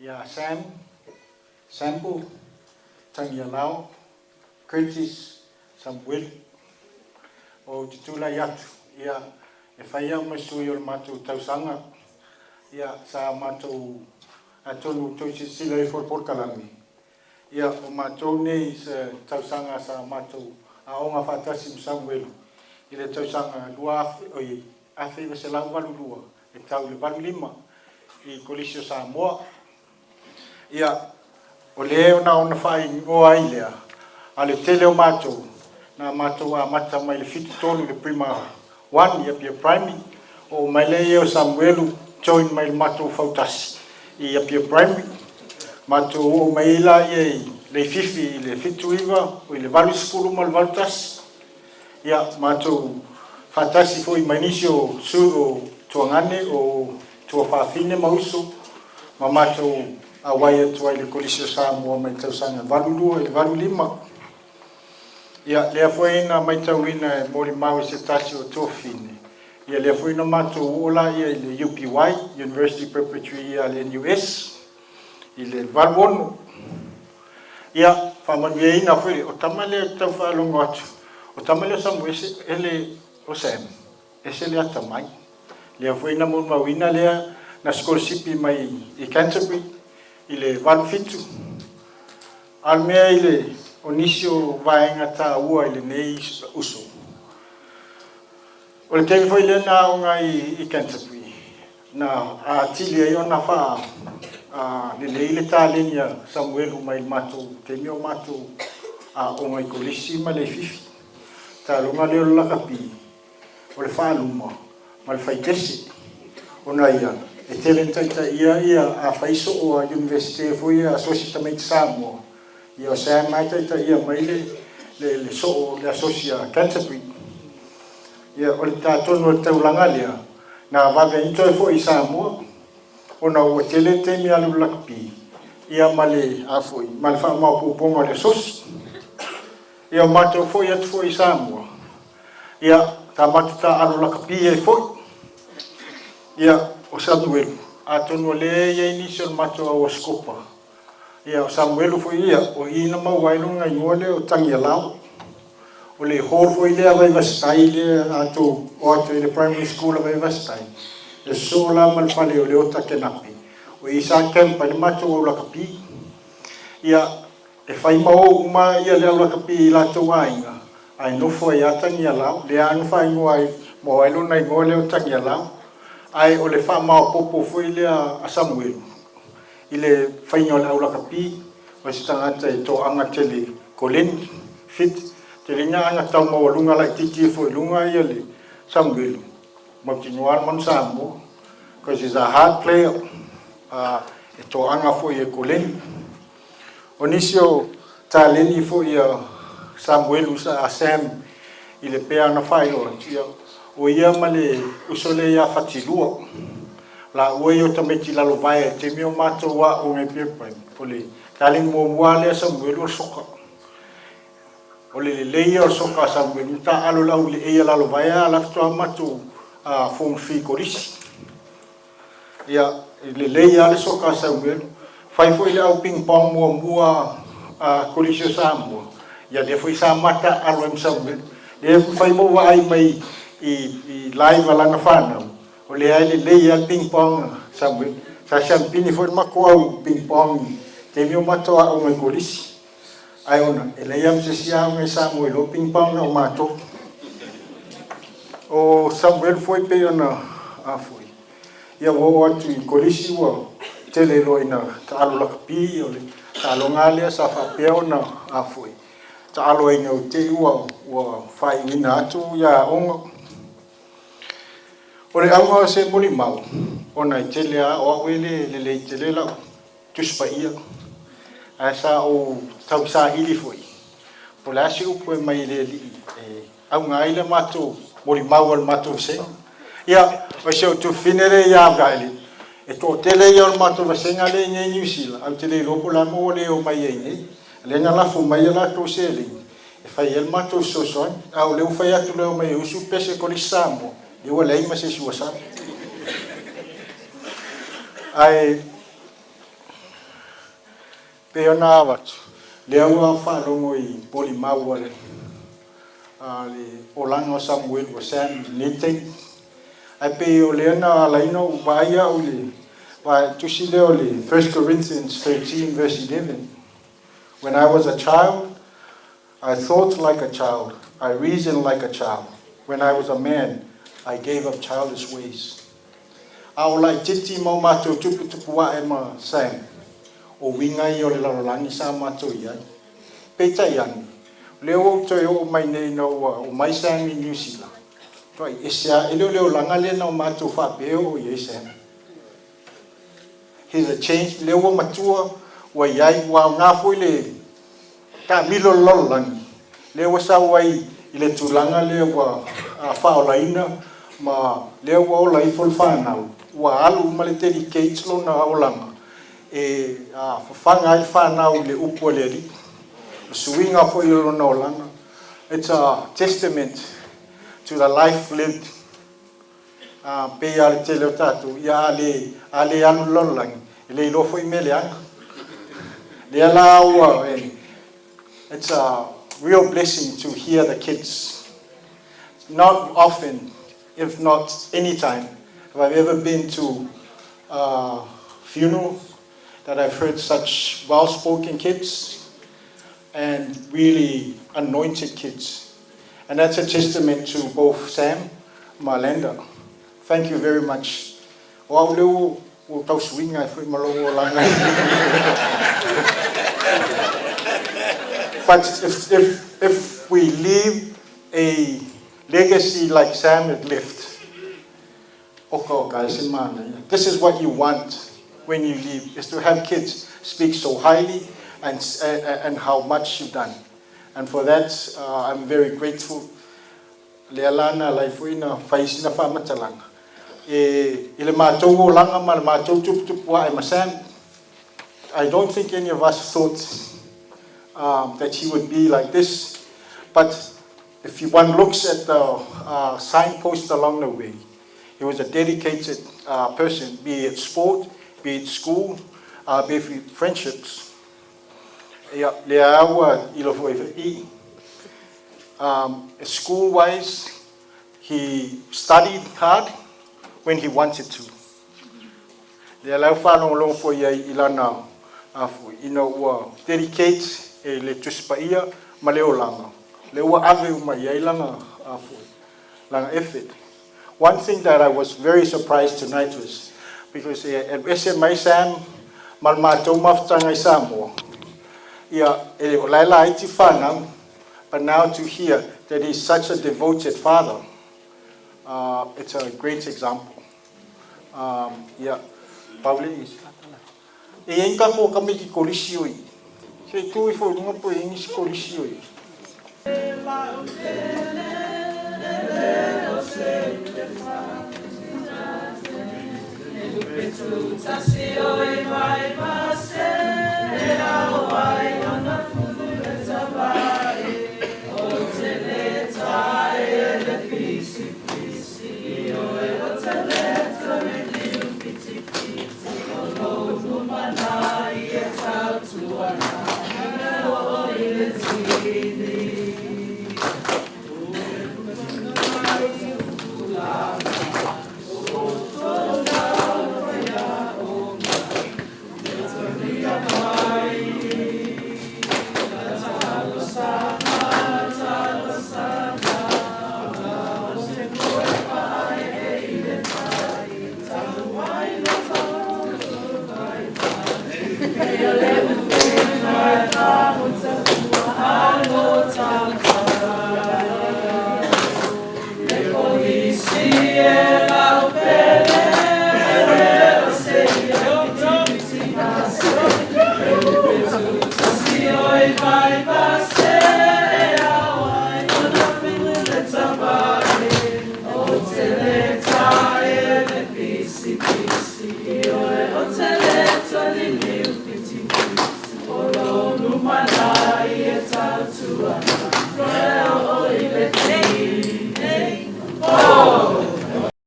Ia Sam, Sample, Tagialao, Curtis, Samuelu. Ou te tulai atu, ia, e fai au ma sui o le matou tausaga, ia, sa matou, atonu ua outou silasila ifo i le polokalame, ia, o matou nei se tausaga sa matou aoga faatasi ma Samuelu i le tausaga 2000, oi, 1982 e tau i le 85 i Kolisi o Samoa. Ia, o lea na ona faaigoa ai lea, a le tele o matou, na matou amata mai le 73 i le Prima 1 i Apia Primary, oo mai lea o Samuelu join mai le matou fautasi i Apia Primary. Matou oo mai ai laia i Leififi i le 79, o i le 80 ma le 81. Ia, matou faatasi foi ma nisi o sui o tuagane o tuafafine ma uso, ma matou auai atu ai i le Kolisi o Samoa mai le tausaga 82 i le 85. Ia, lea foi na matauina e molimau i se tasi o tuafafine, ia lea foi na matou oo laia i le UPY, University Preparatory Year a le NUS, i le 86. Ia, faamanuiaina foi, o tama lea e tau faalogo atu, o tama lea o Samuese, ele, o Sam, ese le atamai. Lea foi na molimauina lea na sikolasipi mai i Canterbury i le 87. A o le mea i le o nisi o vaega taua i lenei uso, o le taimi foi lea na aoga ai i Canterbury, na atili ai ona faa lelei le taleni a Samuelu mai le matou taimi o matou aoga i Kolisi ma Leififi. Taaloga lea o le lakapi, o le faaluma ma le faitese. Ona ia, e tele ina taitaia ia a fai soo a Iunivesite foi ia asosi tamaiti Samoa, ia o Sam lava e taitaia mai le soo o le asosi a Canterbury. Ia, o le atonu o le taulaga lea, na vave ai ona toe foi i Samoa, ona ua tele le taimi alu i le lakapi, ia ma le, a foi, ma le faamaopoopoga o le asosi. Ia, o matou foi atu foi i Samoa, ia, sa matou taaalo lakapi ai foi. Ia, o Samuelu, atonu o lea e i ai nisi o le matou auasikopa, ia, o Samuelu foi ia, o i na maua ai lona igoa lea o Tagialao. O le hall foi lea a Vaivasitai lea a outou o atu ai i le primary school a Vaivasitai, e sosoo la ma le fale o Leota Kenape, o i sa camp ai le matou au lakapi. Ia, e fai ma o uma ia le au lakapi i latou aiga, ae nofo ai lava Tagialao, lea lava na faaigoa ai, maua ai lona igoa lea o Tagialao. Ae o le faamaopoopo foi lea a Samuelu i le faiga o le au lakapi, o se tagata e toaga tele koleni, fit, tele ina ana tau maualuga laitiiti ifo i luga ia le Samuelu, mautinoa le Manu Samoa, because he's a hard player, e toaga foi e koleni. O nisi o taleni foi a Samuelu a Sam i le pea na faailoa atu, ia, o ia ma le uso lea ia Fatilua, laua ia o tamaiti lalovaea i le taimi o matou aoga i Apia Primary. O le taleni muamua lava lea a Samuelu o le soka. O le lelei ia o le soka a Samuelu, na taaalo i le auleei a lalovaea a la faatoa matou form 3 kolisi. Ia, e lelei lava le soka a Samuelu. Fai foi le au ping pong muamua a Kolisi o Samoa, ia lea foi sa ma taaalo ai ma Samuelu. Lea mafai ma ou vaai mai i live a lana fanau, o lea e lelei lava le ping pong a Samuelu. Sa siamupini foi le matou au ping pong i taimi o matou aoga i Kolisi. Ae ona, e leai lava ma se isi aoga i Samoa e iloa ping pong na o matou. O Samuelu foi pei ona a foi, ia ua oo atu i Kolisi ua tele loa ina taalo lakapi, o le taaloga lava lea sa faapea ona a foi, taalo ai ina te i ua faaiuina atu ia aoga. O le auga o se molimau, ona e tele lava, o au e le lelei tele lau Tusi Paia, ae sa ou tausaili foi po o le a se upu e aumai e le Alii e auga ai le matou molimau a le matou vasega. Ia, o si ou tuafafine lea ia Vaele, e toatele ia o le matou vasega lea i inei i Niu Sila, ae ou te le iloa po o le a le mea ua le omai ai nei. O lea na lafo mai a latou seleni e fai ai le matou fesoasoani, a o lea ua fai atu loa e omai e usu pese Kolisi Samoa, ia ua leai ma se isi ua sau. Ae. Pei ona avatu, lea ua faalogo i molimau a le olaga o Samuelu o Sam i lenei taimi. Ae pei o lea na ala ai ona ou vaai au i le tusi lea o le 1 Corinthians 13 verse 11. "When I was a child, I thought like a child, I reasoned like a child. When I was a man, I gave up childish ways." A o laitiiti ma o matou tuputupu ae ma Sam, o uiga ia o le lalolagi sa matou i ai. Peitai ane, o lea ua ou toe oo mai nei ina ua omai Sam i Niu Sila, matuai ese lava, e le o le olaga lea na o matou faapea e oo i ai Sam. He's a change, lea ua matua, ua i ai, ua aoga foi le taamilo o le lalolagi, lea ua sau ai i le tulaga lea ua faaolaina ma lea ua ola ifo le fanau, ua alu uma le dedicate lona olaga e fafaga ai le fanau i le upu a le Alii. O suiga foi o lona olaga. It's a testament to the life lived. Pei lava le tele o tatou, ia a le alu le lalolagi, e le iloa foi mea leaga. Lea la ua, it's a real blessing to hear the kids. Not often, if not any time, have I ever been to a funeral that I've heard such well-spoken kids and really anointed kids. And that's a testament to both Sam and Marlenda. Thank you very much. O au leo o tau suiga e foi ma lou olaga. But if we leave a legacy like Sam had left, oka oka e se manaia. This is what you want when you leave, is to have kids speak so highly and how much you've done. And for that, I'm very grateful. Lea la na ala ai foi na fai sina faamatalaga. E, i le matou olaga ma le matou tuputupu ae ma Sam, I don't think any of us thought that he would be like this. But if one looks at the signposts along the way, he was a dedicated person, be it sport, be it school, be it friendships. Ia, lea ua ilo foi i. School-wise, he studied hard when he wanted to. Lea lau faalogologo foi ai i lana foi, ina ua dedicate e le Tusi Paia ma le olaga. Lea ua ave uma i ai lana foi, lana effort. One thing that I was very surprised tonight was because e ese mai Sam ma le matou mafutaga i Samoa. Ia, e o la e laiti fanau, but now to hear that he's such a devoted father, it's a great example. Ia, pau le isi. E i ai ni tatou o tamaiti kolisi o i. Se i tu ifo i luga po o i ai nisi kolisi o i.